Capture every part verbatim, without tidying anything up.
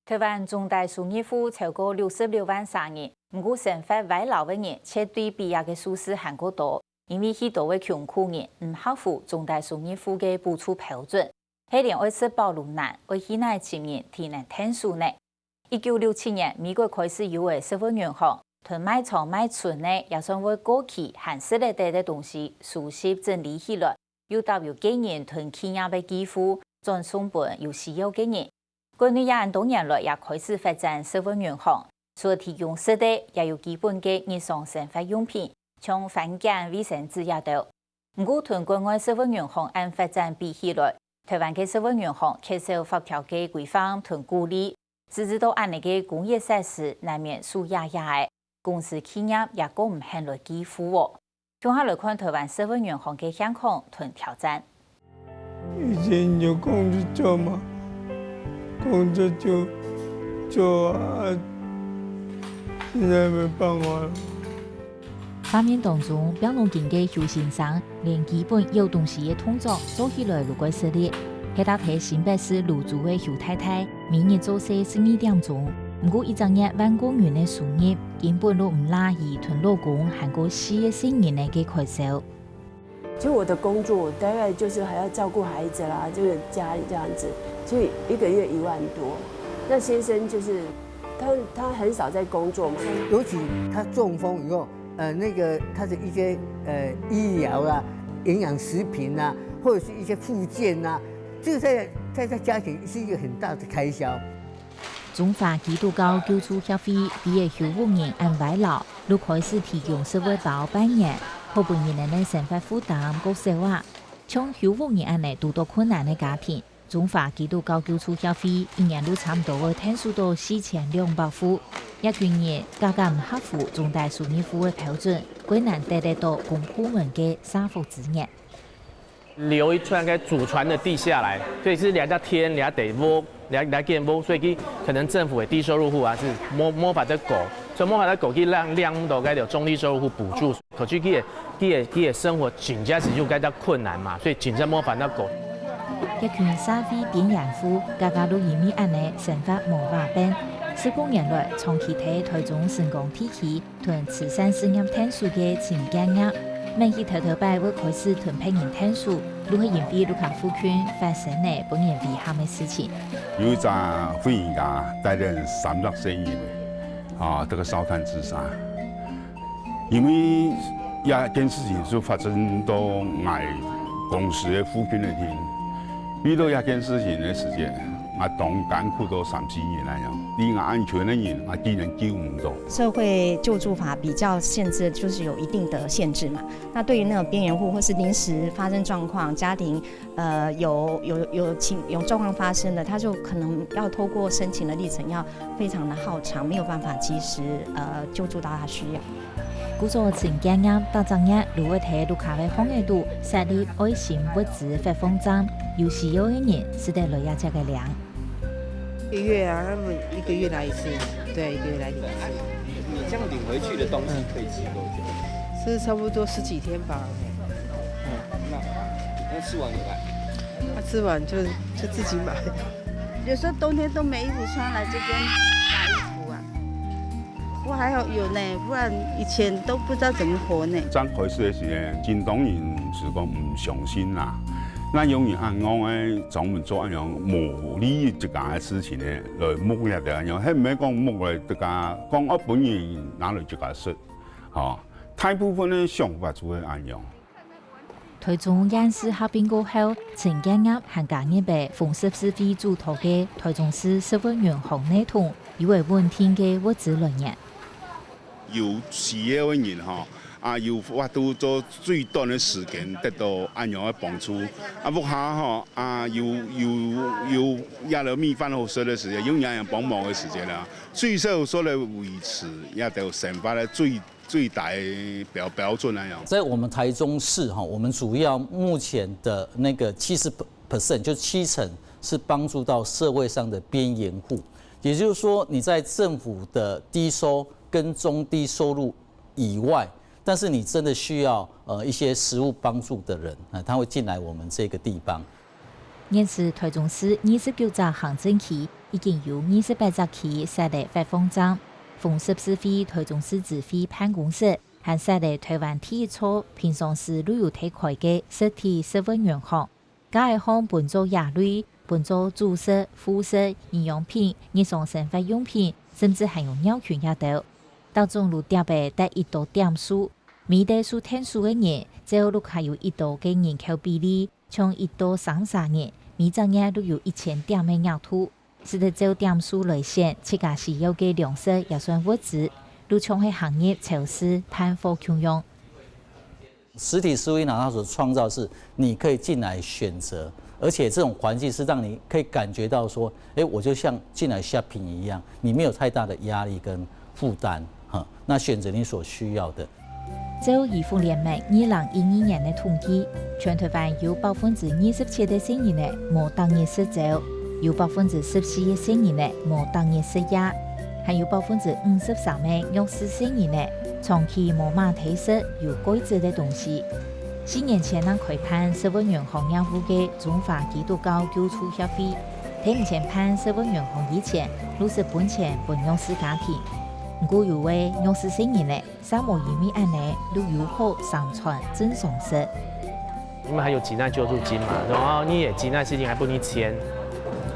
臺灣中低收入戶超過六十六萬儕人，毋過生活危樓个人絕對比這个數字還過多，因為許多个窮苦人毋合乎中低收入戶个補助標準，係連愛食飽都難，愛去哪尋人提能𢯭手呢？一九六七年，美國開始有个食物銀行，同賣倉賣春个也算會過期還食得个東西收集整理起來，又搭有個人同企業个寄付，轉送分有需要个人。 國內也恁多年來也開始發展食物銀行，除了提供食个，也有基本个日常生活用品，像番梘、衛生紙這兜。毋過同國外食物銀行恁發展比起來，臺灣个食物銀行缺少法條个規範同鼓勵，致使到恁呢个公益設施難免輸野野仔，公司企業也過毋肯來寄付哦。 共下來看臺灣食物銀行个現況同挑戰。以前有工作做嘛，工作就做啊，现在没办法了。畫面當中，拚腦筋个邱先生，連基本舀東西个動作做起來都蓋食力。係搭係新北市蘆洲个邱太太， 每日做事十二點鐘，毋過一隻月萬過銀个收入，根本都毋罅佢同老公還過四個細人仔个開銷。其实我的工作，我大概就是还要照顾孩子啦，这个家里这样子，所以一个月一万多。那先生就是他，他很少在工作嘛。尤其他中风以后，呃，那个他的一些呃医疗啦、营养食品啦，或者是一些复健啦，这个在在在家庭是一个很大的开销。 中華基督教救助協會為个邱屋人恁危樓，就開始提供食物包半年，好分佢等个生活負擔較少啊。像邱屋人恁呢堵著困難个家庭，中華基督教救助協會一年就差毋多會𢯭手到四千兩百戶。這群人價格毋合乎中低收入戶个標準，較難得得到公部門个社福資源。 留一串个祖傳个地下來，所以係這隻田、這隻屋、這這間屋，所以佢可能政府个低收入戶啊係無無法得過，所以無法得過去讓讓到該條中低收入戶補助，可是佢个佢个佢个生活真正係有該隻困難嘛，所以真正無法得過。一群社會邊緣戶，家家都因為恁呢生活無法變。十過年來，長期在臺中成功地區 同慈善事業𢯭手个陳建業，每去頭頭擺會開始同別人𢯭手，就係因為屋下附近發生了分人遺憾个事情。有一隻婦人家帶等三隻細人仔，啊，這個燒炭自殺。因為這件事情就發生到𠊎公司个附近个地，遇到這件事情个時間，𠊎當艱苦到三四年來樣。你𠊎恁窮个人，𠊎竟然救毋到。 社会救助法比较限制，就是有一定的限制嘛。那对于那种边缘户或是临时发生状况，家庭呃有有有情有状况发生的，他就可能要透过申请的历程要非常的浩长，没有办法及时呃救助到他需要。故所陳建業逐隻月就會在屋下个巷仔肚設立愛心物資發放站，有需要个人使得來這隻个領。 一个月啊，他们一个月来一次，对，一个月来领一次。你这样领回去的东西可以吃多久？是差不多十几天吧。那那吃完怎么办？他吃完就就自己买。有时候冬天都没衣服穿，来这边拿衣服啊。我还好有呢，不然以前都不知道怎么活呢。剛開始个時間，真多人係講毋相信啦。哪有人恁樣个專門做恁樣無利於自家个事情呢，來目的就恁樣，係毋係講目的自家講愛分人拿來自家食，吼，大部分个想法就係恁樣。 臺中縣市合併過後，陳建業還加入了紅十字會主導个臺中市食物銀行系統，有穩定个物資來源。有需要个人吼，啊，有法度做最短个時間得到恁樣个幫助。啊，屋下吼，啊，有有有這兜米飯好食个時間，有人樣幫忙个時間啦，最少做得維持這兜生活个最 最低標標準恁樣。在我們臺中市哈，我們主要目前的那個七十percent，就七成是幫助到社會上的邊緣戶。也就是說，你在政府的低收跟中低收入以外，但是你真的需要呃一些實務幫助的人啊，他會進來我們這個地方。 現時臺中市二十九隻行政區，已經有二十八隻區設立發放站，逢十四會臺中市指揮辦公室還設立臺灣第一座平常時就有在開个實體食物銀行，加會項分做藥類、分做主食、副食、營養品、日常生活用品，甚至還有尿芎這兜。當中有貼个得一多點數，每得數點數个人，就有較有一多个人口比例， 像一到三儕人，每隻月都有一千點个額度，使得照點數來選自家需要个糧食也算物資，就像係行入超市辦貨共樣。實體食物銀行它所創造是你可以進來選擇，而且這種環境是讓你可以感覺到說，哎，我就像進來 shopping 一樣，你沒有太大的壓力跟負擔，哈，那選擇你所需要的。 照醫福聯盟二零一二年个統計，全臺灣有百分之二十七个細人仔無逐日食朝，有百分之十四个細人仔無逐日食夜，還有百分之五十三个弱勢細人仔長期無麼个食有鈣質个東西。四年前正開辦食物銀行業務个中華基督教救助協會，在毋曾辦食物銀行以前，就係分錢分弱勢家庭。毋過有位弱勢細人仔， 嗄無因為恁仔就有好三餐正常食。你們還有急難救助金嘛？然後你也急難事情還分你錢，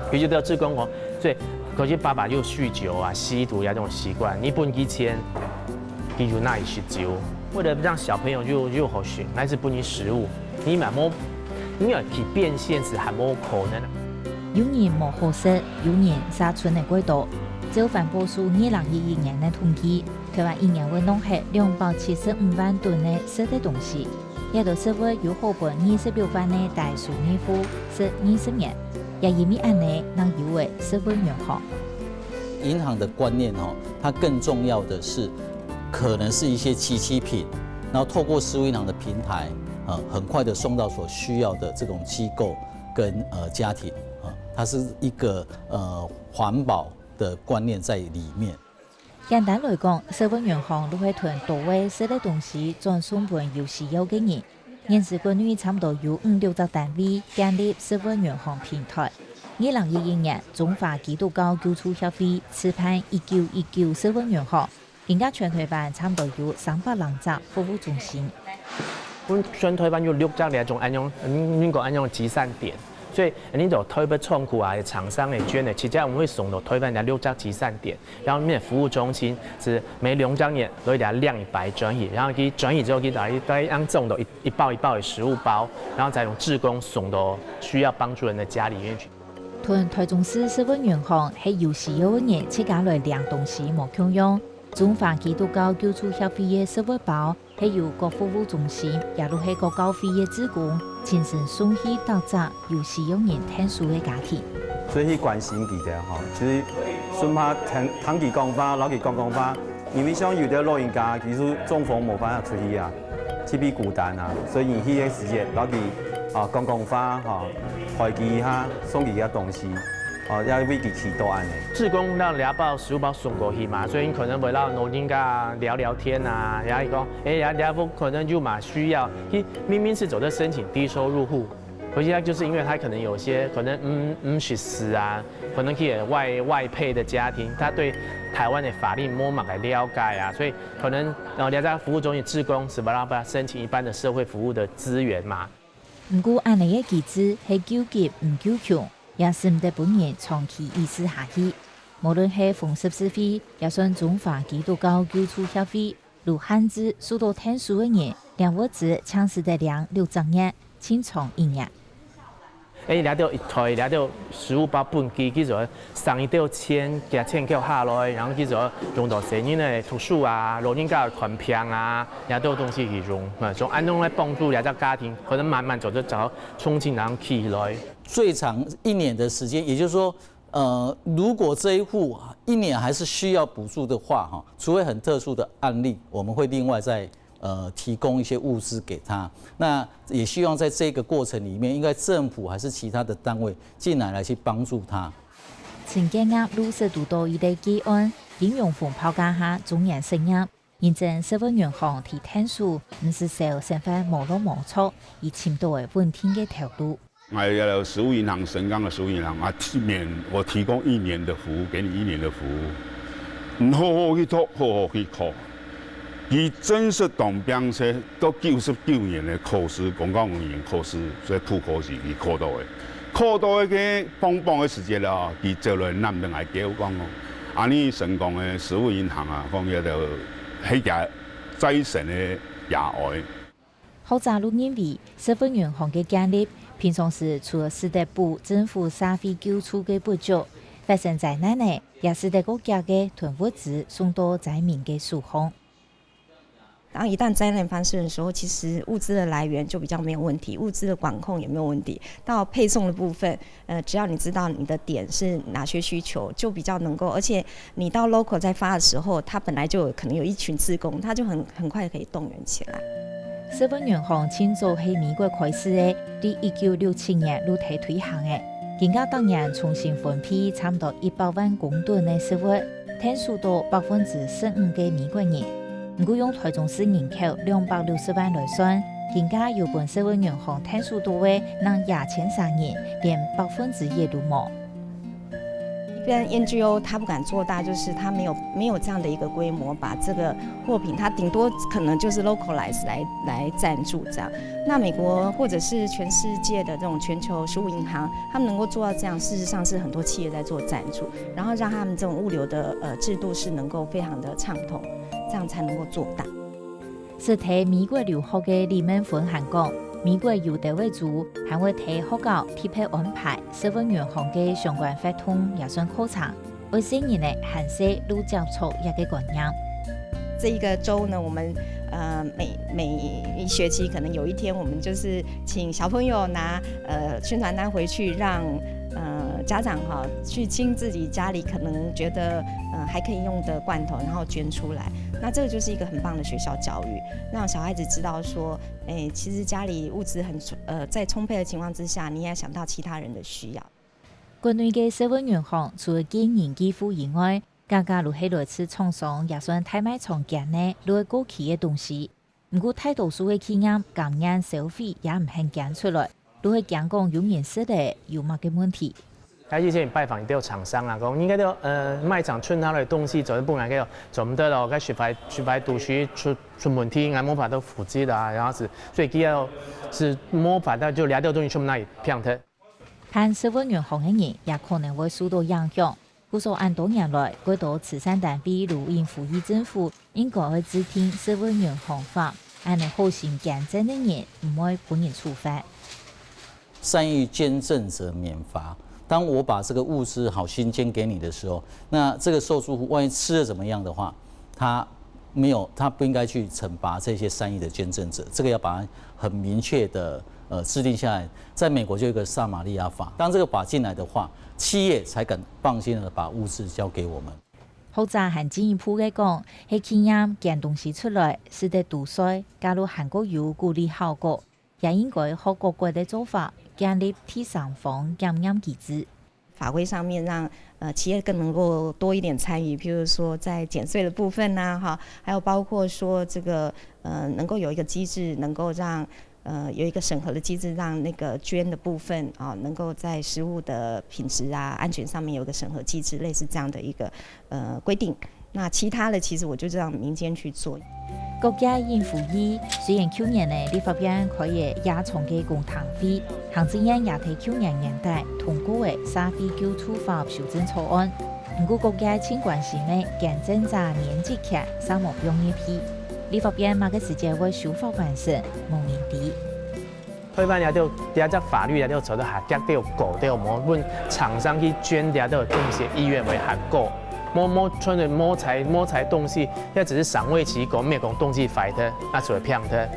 比如說志工哦，所以可是爸爸又酗酒啊、吸毒呀、這種習慣，你分佢錢，佢就拿去食酒。為了讓小朋友又又好學，還是分你食物，你嘛無，你要去變現實還無可能。有人無好食，有人嗄存个過多。照環保署二零一一年个統計， 臺灣一年會浪忒兩百七十五萬噸个食个東西，這兜食物有好分二十六萬个低收入戶食二十年，也因為恁仔正有个食物銀行。銀行的觀念哦，它更重要的是，可能是一些集齊品，然後透過食物銀行的平台，呃，很快的送到所需要的這種機構跟呃家庭，啊，它是一個呃環保的觀念在裡面。 簡單來講，食物銀行就係同多个食个東西轉送分有需要个人。現時國內差毋多有五六隻單位建立食物銀行平台。二零一一年，中華基督教救助協會試辦一九一九食物銀行，今下全臺灣差毋多有三百零隻服務中心。 分全臺灣有六隻這種恁樣，嗯，應該恁樣集散點，所以你就特別倉庫啊、廠商个捐个，直接我們會送到臺灣這六隻集散點，然後裡面服務中心係每兩隻月都會給他量一擺轉去，然後佢轉去之後，佢再再用裝到一一包一包个食物包，然後再用志工送到需要幫助人的家裡面去。同臺中市食物銀行係有需要个人自家來領東西無共樣，中華基督教救助協會个食物包 係由各服務中心，也就係各教會个志工親身送去逐隻有需要人𢯭手个家庭。所以去關心佢兜吼，就是順便聽聽佢講話，摎佢講講話。因為像有兜老人家，佢就中風無辦法出去啊，特別孤單啊，所以你去个時節，摎佢啊講講話吼，陪佢一下，送佢个東西，哦，也為佢祈禱恁仔。志工摎這包食物包送過去嘛，所以你可能會摎老人家聊聊天啊，然後講， 哎呀，人家可能就蠻需要，佢明明係做得申請低收入戶，可是他就是因為他可能有些可能嗯嗯是死啊，可能佢也外外配的家庭，他對臺灣的法律無麼个了解啊，所以可能然後人家服務中心志工是沒辦法申請一般的社會服務的資源嘛。毋過恁仔个機制係救急毋救窮，也使毋得分人長期維持下去。無論係紅十字會，也算中華基督教救助協會， 就限制受到𢯭手个人，領物資淨使得領六隻月，盡長一年。哎，這兜一袋，這兜食物包分佢，佢就省一兜錢，加錢扣下來，然後佢就用到細人个讀書啊，老人家看病啊，這兜東西去用，啊，從恁樣來幫助這隻家庭，可能慢慢做得找重新人起來。最長一年的時間，也就是說， 呃，如果這一戶一年還是需要補助的話，哈，除非很特殊的案例，我們會另外再呃提供一些物資給他。那也希望在這個過程裡面，應該政府還是其他的單位進來來去幫助他。陳建業就識堵著一個個案，金融風暴下中年失業，認證食物銀行提𢯭手，毋使愁生活無落無著，佢尋著个穩定个頭路。哎呀，食物银行，神岡的食物银行啊，提免我提供一年的服务，给你一年的服务，你好好去讀，好好去考。佢真實當拚，在到九十九年的考試，公教人員考試，在普考時佢考到的，考到个放榜个時節了，佢走來攬等來叫講哦，啊，你神岡个食物银行啊，講這个，迄个財神个爺哀。 學者就認為，食物銀行个建立，平常時除了使得補政府社會救助个不足，發生災難呢，也使得較遽个同物資送到災民个手項。然后一旦灾难发生的时候，其实物资的来源就比较没有问题，物资的管控也没有问题。到配送的部分，呃，只要你知道你的点是哪些需求，就比较能够，而且你到 local 在发的时候，他本来就有可能有一群志工，他就很很快可以动员起来。食物銀行盡早係美國開始个，對一九六七年就提推行个。今下逐年重新分配差毋多一百萬公噸个食物，𢯭手到百分之十五个美國人。毋過用台中市人口兩百六十萬來算，今下有分食物銀行𢯭手到个，正也千儕人，連百分之一都無。 一般 N G O 它不敢做大，就是它没有没有这样的一个规模，把这个货品，它顶多可能就是 localize 来来赞助这样。那美国或者是全世界的这种全球食物银行，他们能够做到这样，事实上是很多企业在做赞助，然后让他们这种物流的呃制度是能够非常的畅通，这样才能够做大。 識在美國留學个李孟芬還講，美國有兜仔州還會在學校特別安排食物銀行个相關活動也算課程，愛細人仔還細就接觸這个觀念。這一個週呢，我們呃每每一學期可能有一天，我們就是請小朋友拿呃宣傳單回去，讓呃家長哈去清自己家裡可能覺得呃還可以用的罐頭，然後捐出來。那這個就是一個很棒的學校教育，讓小孩子知道說，哎，其實家裡物資很充呃在充沛的情況之下，你也要想到其他人的需要。國內个食物銀行除了個人支付以外， 加加就係來自廠商也算大賣場揀个就係過期个東西。毋過大多數个企業甘願消費也毋肯捐出來，就係驚講有人食了有麼个問題。該以前拜訪一兜廠商啊，講應該都呃賣場存下來个東西，全部拿去，全部都該食牌食牌都係出出問題，應該無法度負責啊，然後係最主要係無法度就這兜東西全部拿去放忒。 辦食物銀行个人也可能會受到影響。故所恁多年來，蓋多慈善單位就應呼籲政府應該愛制定食物銀行法，恁呢好心捐贈个人毋會分人處罰。善意捐贈者免罰。當我把這個物資好心捐給你的時候，那這個受助戶萬一吃了怎麼樣的話，他沒有，他不應該去懲罰這些善意的捐贈者，這個要把它很明確的呃制定下來。在美國就有一個撒瑪利亞法，當這個法進來的話，企業才敢放心的把物資交給我們。學者還進一步个講，係企業捐東西出來，使得堵稅，加入還過有鼓勵效果，也應該學各國个做法，建立第三方檢驗機制。 法規上面讓呃企業更能夠多一點參與，譬如說在減稅的部分呐，哈，還有包括說這個呃能夠有一個機制，能夠讓呃有一個審核的機制，讓那個捐的部分啊，能夠在食物的品質啊、安全上面有一個審核機制，類似這樣的一個呃規定。那其他的其實我就讓民間去做。 各界應呼籲，雖然舊年呢立法院開个野餐个公聽會，行政院也在舊年年底通過个社會救助法修正草案，毋過各界盡關心个捐贈者免責權嗄無放入去。立法院麼个時節會修法完成，無人知。 台灣這兜這隻法律這兜做得較遽兜高兜，無論廠商去捐這兜東西个意願會較高。無無像無採無採東西，這只係賞味期過，毋係講東西壞忒，啊就會放忒。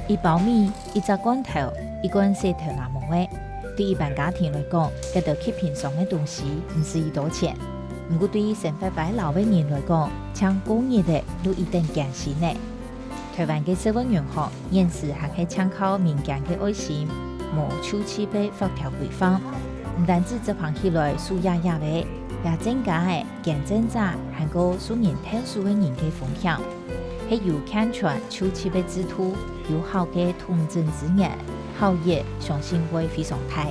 一包米、一隻罐頭、一罐洗頭毛毛仔，對一般家庭來講，這兜極平常个東西毋使幾多錢。毋過對於生活歹恅个人來講，淨過日仔就一等艱辛呢。 台灣个食物銀行現時還係淨靠民間个愛心，無就職个法條規範。毋單止執行起來手野野个，也增加了捐贈者還過受人𢯭手个人个風險。係有健全就職个制度、有效个統整資源，效益相信會非常大。